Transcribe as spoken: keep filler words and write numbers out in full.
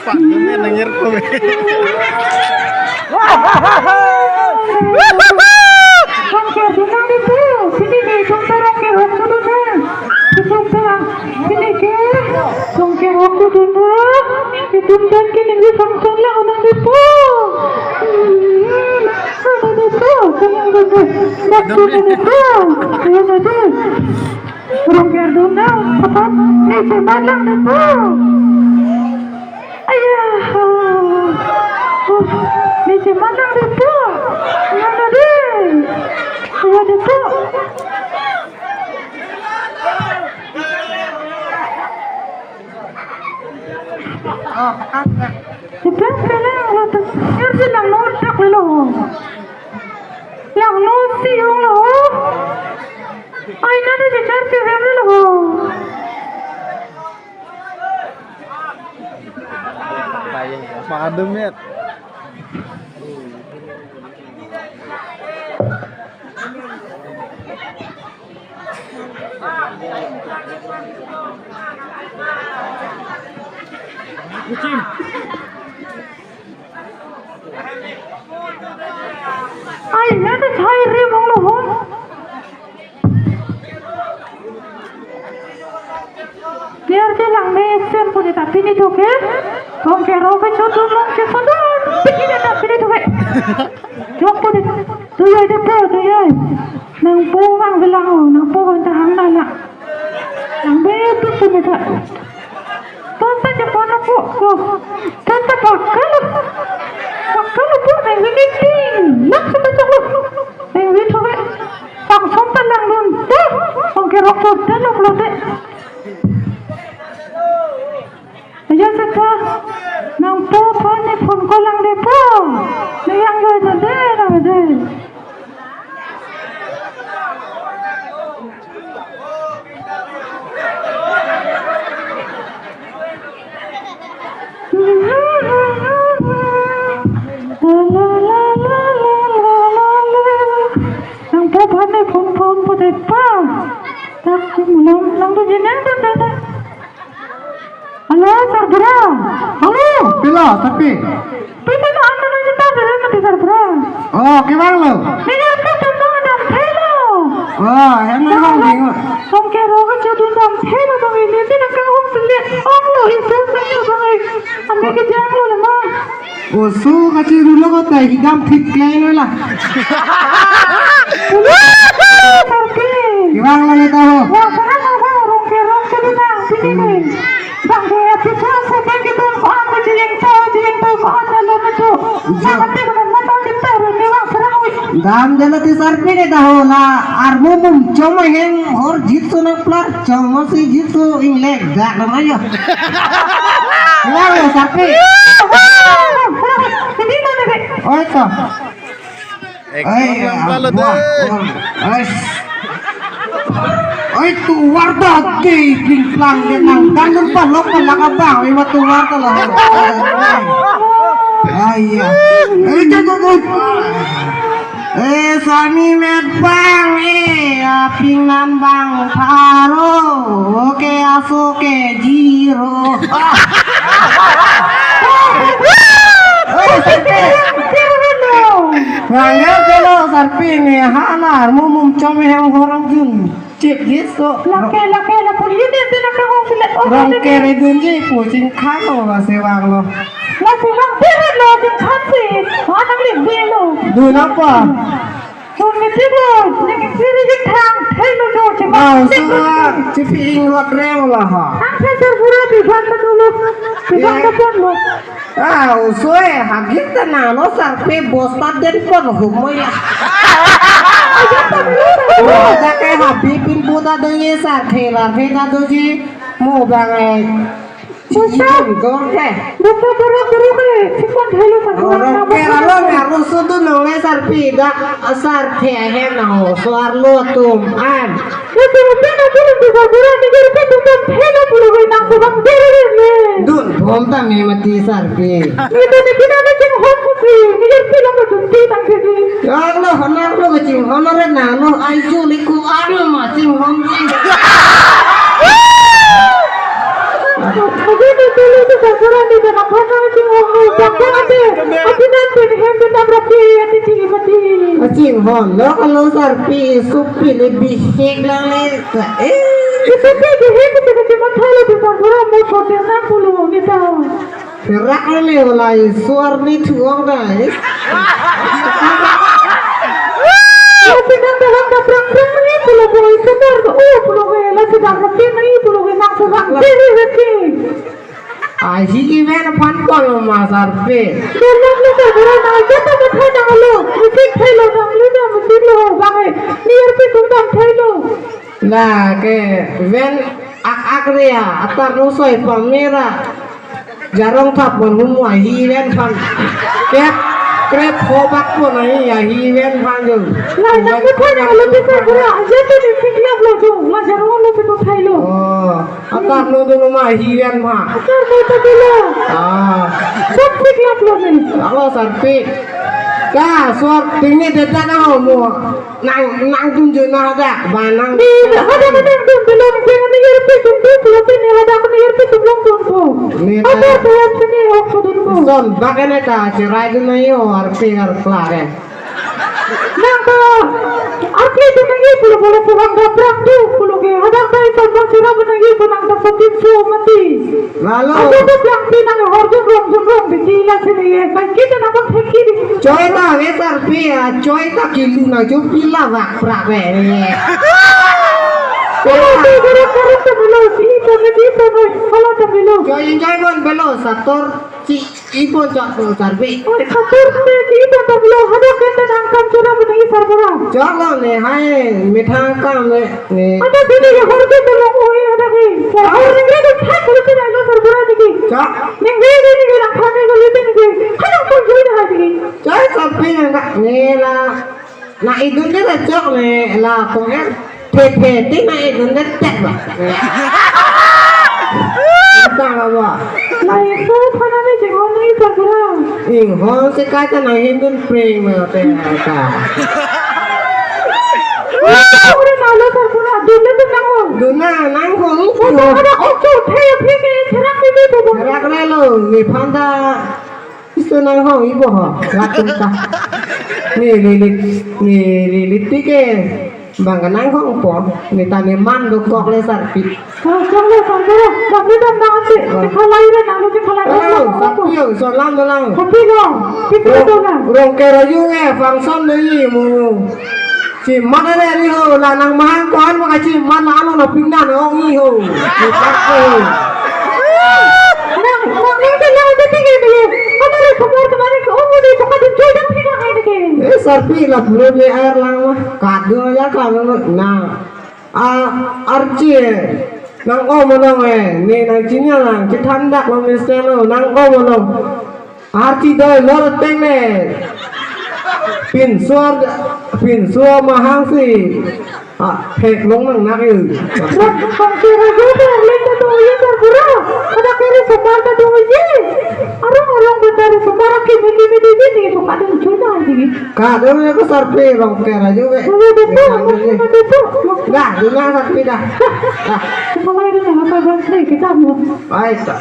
Pak, ini nangir ko. Rongker dunang di pu, pini ni tum ta rongker hok tu dunang. Tum ta, pini ke, rongker hok tu dunang. Tum ta ke ningri function lang unang di pu. Hmm, ada di pu, senang di pu. Dak tu di pu, ayo na di. Rongker dunang, apa? Ni si malang di pu. Ayah. Oh, ni si malang di pu. Mana di? Iya di pu. Di pu, pelang lo tu. Ngerti lang notak lo. Lang no si yung lo. Ai, nana jejar si rem lo. Padum ya. Ai, nana chai rem ong lo ho. Biar je lang mesen puni tapi ni tuh ke. Rongker rongker chotu long ke sodon. Pini tapi ni tuh ke. Jok puni. Tuh ya, jok tuh ya. Nangpo bang bilang, nangpo bang tahan nana. Nang betul puni tak. Tonta je kono po ko. Tonta bakal. Bakal po nang ini ting. Nak sebetul. Nang ini tuh ke. Langsung tenang dun. Tuh, rongker rok tuh tenang lo deh. Aja seta, nangpo aphan ne phone call lang deh po. Ne yang lo deh, deh, deh. Nangpo aphan ne phone phone po deh pa. Tak, lang, lang tu jenang tu tu tu. Halo, Sarbura. Halo, pila, tapi. Pila na anu na jita deh na di Sarbura. Oh, kevang lo. Ini apa tu tu dam thelo. Oh, yang mana bang bingung. Rongker rok aja tu dam thelo bang ini ti nak kau selit. Oh, lo itu saya bang. Ambil ke jang lo lemah. Oso kachiru lo ko tai hidam thik klei lo la. Sarpi. Kevang lo ta ho. Wah, sana ho, rongker rok ke bina, sini ni. Bang ke episode sampai kita ko an ke jeng to, jeng to ko an lo na tu. Iya. Nanti ko na to kita ro ni wang serang wi. Dam jala ti Sarpi ne ta ho la armumum choma hem hor jitsu nang plar choma si jitsu inglek dak namanya. Wah, ya, Sarpi. Oi, to. Oi, ekdom lang palo deh. Oi, tuwar dah ke pingplang ke nang dan lupa lo pelak abang, ima tuwar ta lo. Ai ya. Eh, jago. Eh, sami met bang, eh, aping nambang pharo, oke, aso ke jiro. Eh, Sarpi. Wangga jalo Sarpi ne, halar, mumum chom hem horang jun. Chip giso. Lake, lake, la puli ne, te lake hong sile. Oh, rongker dunji, puching kano, la sewang lo. La sewang, te lo, ching khan si. Wah, nang lim de lo. Dun apa? Sun miti bo, nang siri jing thang, thai lo jo, ching khan si. Chipi ing lot reng la ha. Ang sa sarbura, bibhan ta dulu. Bibhan ta pon lo. Ah, usoi, hagit ta nano Sarpi bosta den pon humoi la. Oh, jake habi pin puta doji Sarpi la, peta doji mo bang ai. Bosta. Jijum dor ke. Bosta borok borok ke, sikon thelo sa. Borok ke alo ngarus tu nongle Sarpi dak asar the ahem na ho, so arlo atum an. Kachinghon pen apulun ti sarbura, ningje pen tum dam thelo pulo ke nang so bang dere ne. Dun bom ta me mati sarpi. Neta ne kina ne chinghon ko si, ningje pen lo ko tum ti tang ke di. Ang lo, ang lo kachinghon are na lo, ai ju li ku ang lo ma chinghon si. Ajo ne tele ti sarbura, neta nang phana chinghon lo, bang bang ate, ati nan pen hem pen dam rapi, ati ti mati. Kachinghon lo kalo sarpi, supi le bihek lang le. Eh, isi ke di hek ke ke matha lo di sarbura mo phote na pulo neta. Perak le wala isuar ni thuong dai. Lasi dang dalam da prang prang ni pulo ko isuar ko o pulo ke lasi dang mati ni pulo ke nang serang diri hati. Ahi event aphan kol ma sarpi. Dalam lo sarbura na jata matha dang lo. Musik thai lo dang lo na musik lo bang. Ningje pen tum dam thai lo. Lake ven ak ak ria atar nusoi pamera jarong thap pon humu ahi ven phan. Kep krep hobak pon ahi ahi ven phan jo. Lai nang ke phan alo bisa pura aja tu ni sik lap lo jo la jarong lo tu thai lo. Oh, atar no dulu ma ahi ven ma. Atar no tu dulu. Ah, sik sik lap lo ni. Ako sarpi. Ka suar tingni deta na ho mo. Nang nang tunjuk na hadak ba nang. Ni hadak nang tunjuk lo, ningje ningje pen tum tum pulo pen ni hadak ningje pen tum long tum tum. Ni ta. Hadak pen sini ok sudun ko. Son bak ne ta cherai dun na yo arpi ar klar eh. Nang ta arpi tu ningje pulo pulo pulang ga prak tu pulo ke hadak ta isan bang sira ningje pu nang ta sotin su mati. Lalu. Aku tu bilang pinang horjun rong jun rong di kila sini ye. Kan kita nampak heki di. Choi ta ve sarpi a, choi ta kilu na jo pila vak prak ve ye. Kalau tu guru guru tu belo, si itu ni itu ni, kalau tu belo. Choi enjoy bon belo sator si ipo chot tu sarpi. Oi, sator si itu tu belo, hado kita nangkam chura bani sarbura. Chot lo ne hai mithang kam ne. Ada sini ya, horjun belong, oh, ya, ada ke. Horjun ke tu thak, horjun ke tu sarbura ni ke. Chak. Ning ke ni ke, nang thak ni ke, ni ke. Hana pun jui dah ni ke. Chai sampai na ni la. Na idun de la chok ni la kong er. Phe phe ti na idun de tek ba. Entah apa. Lai so phana me chinghon ni sarbura. Inghon si kaita na hindun pring na te ta. Ore na lo sarbura, dun le dun nang ho. Dun na nang ho ni si ho. Ada ocho the phi ke cherak phi phi bo. Cherak re lo, ni phanda. Isu nang ho ibo ho. Ratum ta. Ni lilit, ni lilit ti ke. Bang ka nang hong po, ni ta ni man dokok le sarpi. Kau kau le sarpi, sarpi dam dam si, oh. Sekolah ini nang sekolah ini. Oh, sarpi yo, salam dalang. Kopi lo, kopi lo na. Rong kera yu nge, function ni mu. Si mana le ni ho, la nang mahang ko an maka si mana anu na pingna na ong ni ho. Ni sarpi ho. Nang, nang ni ke lang ke tinggi ni. Kamu le support kemana ke? Oh, ni bukan di jodoh kita kayak ni. Eh, sarpi la belum ni air lang mah. Kadung aja kan na. A, archi eh. Nang o monong eh. Ne nang chini lang. Chethan dak lo mister lo. Nang o monong. Archi doi lor teng ne. Pinso, pinso mahang si. Ah, hek long nang nak eh. Bang kira juga lek tu ye sarbura. Ada kiri semal tu ye. Arong arong bentar semal aki midi midi midi tu kadung cuma lagi. Kadung ya ko sarpi bang kera juga. Iya, betul, betul, betul. Dah, dulu sarpi dah. Dah. Kepala ini nggak apa-apa, nih, kita mau. Baik, tak.